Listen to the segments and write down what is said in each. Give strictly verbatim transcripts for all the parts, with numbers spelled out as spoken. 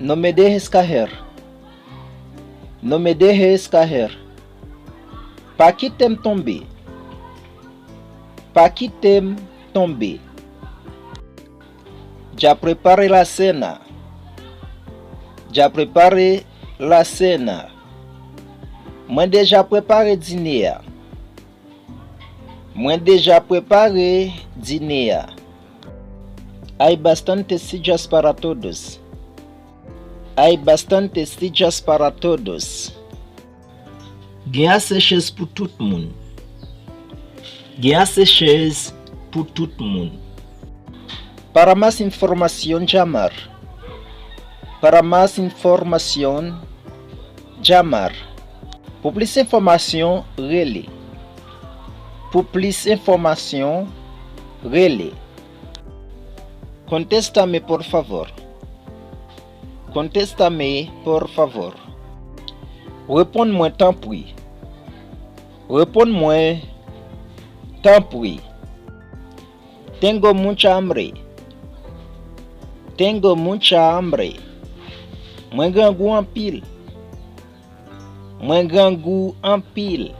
No me dejes caer. No me dejes caer. Pa kite m tonbe. Pa kite m tonbe. Ya preparé la cena. Ya preparé la cena. Mwen deja prepare dine a. Mwen deja prepare dine a. Hay bastantes sillas para todos. Hay bastantes sillas para todos. Gen ase chèz pou tout moun. Gen ase chèz pou tout moun. Para más información, llamar. Para más información, llamar. Pou plis enfòmasyon, rele. Pou plis enfòmasyon, rele. Contéstame, por favor. Contéstame, por favor. Reponn mwen, tanpri. Reponn mwen, tanpri. Tengo mucha hambre. Tengo mucha hambre. Mwen grangou anpil. Mwen grangou anpil.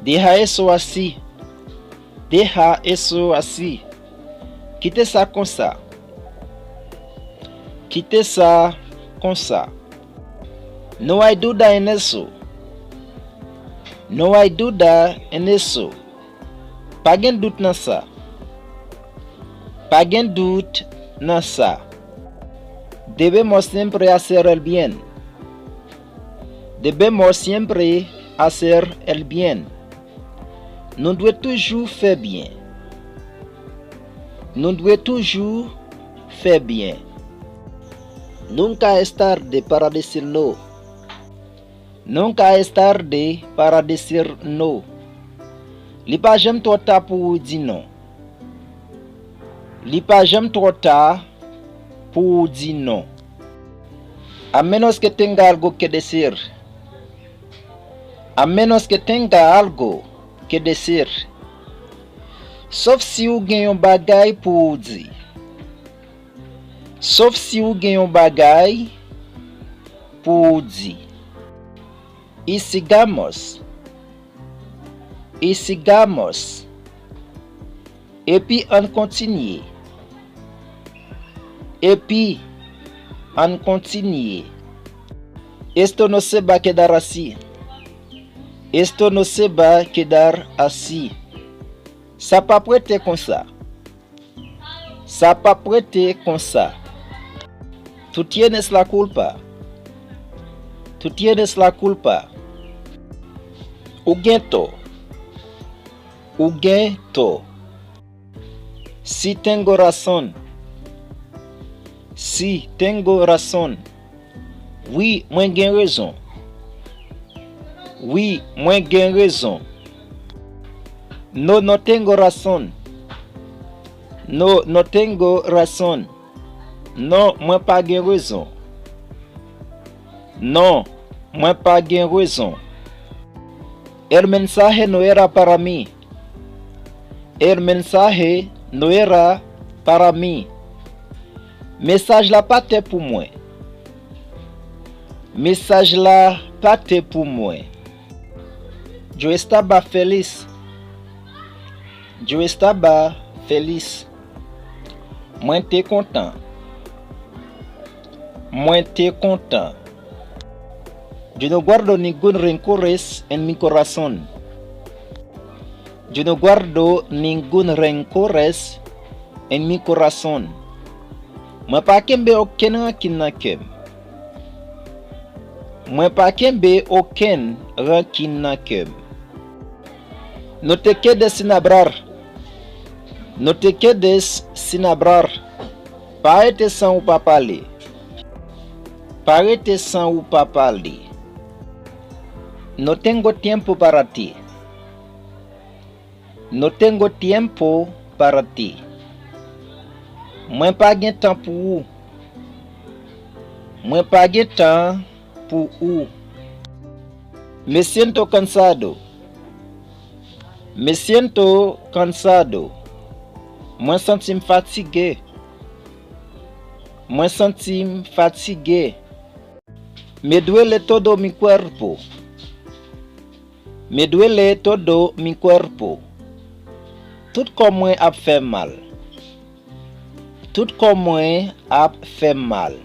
Deja eso así. Deja eso así. Kite sa konsa. Kite sa konsa. No hay duda en eso. No hay duda en eso. Pa gen dout nan sa. Pa gen dout nan sa. Debemos siempre hacer el bien. Debemos siempre hacer el bien. Nou dwe toujou fè byen. Nou dwe toujou fè byen. Nunca es tarde para decir no. Nunca es tarde para decir no. Li pa janm twò ta pou w di non. Li pa janm twò ta pou w di non. A menos que tenga algo que decir. A menos que tenga algo que decir. Sof si w gen yon bagay pou w di. Sof si w gen yon bagay pou w di. Y sigamos. Y sigamos. Epi ann kontinye. Epi ann kontinye. Esto no se va quedar así. Esto no se va quedar así. Sa p ap rete konsa. Sa p ap rete konsa. Tú tienes la culpa. Tú tienes la culpa. Ou gen tò. Ou gen tò. Sí tengo razón. Sí tengo razón. Wi, mwen gen rezon. Wi, mwen gen rezon. No, no tengo razón. No, no tengo razón. Non, mwen pa gen rezon. Non, mwen pa gen rezon. El mensaje no era para mí. El mensaje no era para mí. Mesaj la pa te pou mwen. Mesaj la pa te pou mwen. Yo estaba feliz. Yo estaba feliz. Mwen te kontan. Mwen te kontan. Yo no guardo ningún rencores en mi corazón. Yo no guardo ningún rencores en mi corazón. Mwen pa kenbe okenn rankin nan kè m. Mwen pa kenbe okenn rankin nan kè m. No te quedes sin hablar. No te quedes sin hablar. Pa rete san ou pa pale. Pa rete san ou pa pale. No tengo tiempo para ti. No tengo tiempo para ti. Mwen pa gen tan pou ou. Mwen pa gen tan pou ou. Me siento cansado. Me siento cansado. Mwen santi m fatige. Mwen santi m fatige. Me duele todo mi cuerpo. Me duele todo mi cuerpo. Tout kò mwen ap fè m mal. Tout kò mwen ap fè m mal.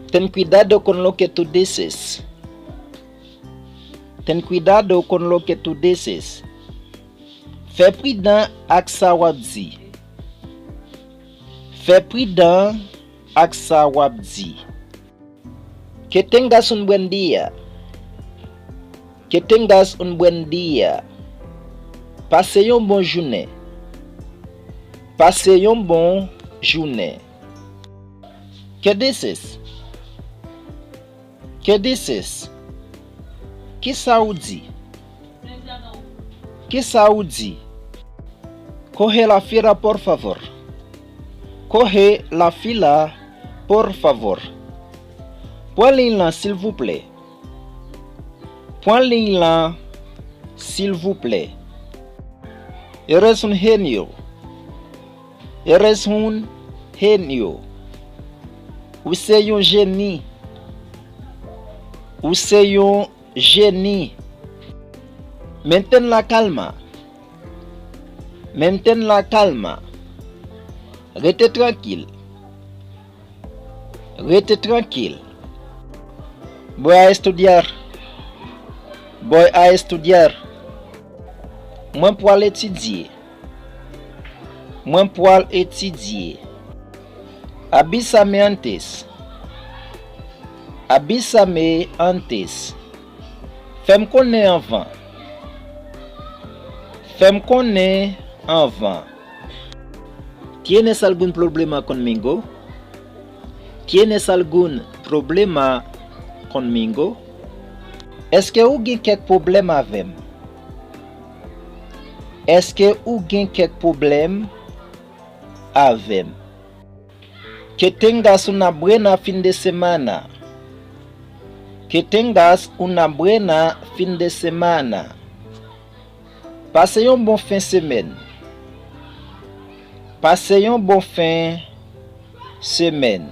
Ten cuidado con lo que tú dices. Ten cuidado con lo que tú dices. Fè pridan ak sa w ap di. Fè pridan ak sa w ap di. Que tengas un buen día. Que tengas un buen día. Pase yon bon jounen. Pase yon bon jounen. ¿Qué dices? ¿Qué dices? Kisa ou di? Kisa ou di? Coge la fila, por favor. Coge la fila, por favor. Pran liy lan, silvouplè. Pran liy lan, silvouplè. Eres un genio. Eres un genio. Ou se yon jeni. Ou se yon jeni. Mantén la calma. Mantén la calma. Rete trankil. Rete trankil. Voy a estudiar. Voy a estudiar. Mwen pral etidye. Mwen pral etidye. Avísame antes. Avísame antes. Fè m konnen anvan. Fè m konnen anvan. ¿Tienes algún problema conmigo? ¿Tienes algún problema conmigo? Èske ou gen kèk pwoblèm avè m? Èske ou gen kèk pwoblèm avè m? Que tengas una buena fin de semana. Que tengas una buena fin de semana. Pase yon bon fen semèn. Pase yon bon fen semèn.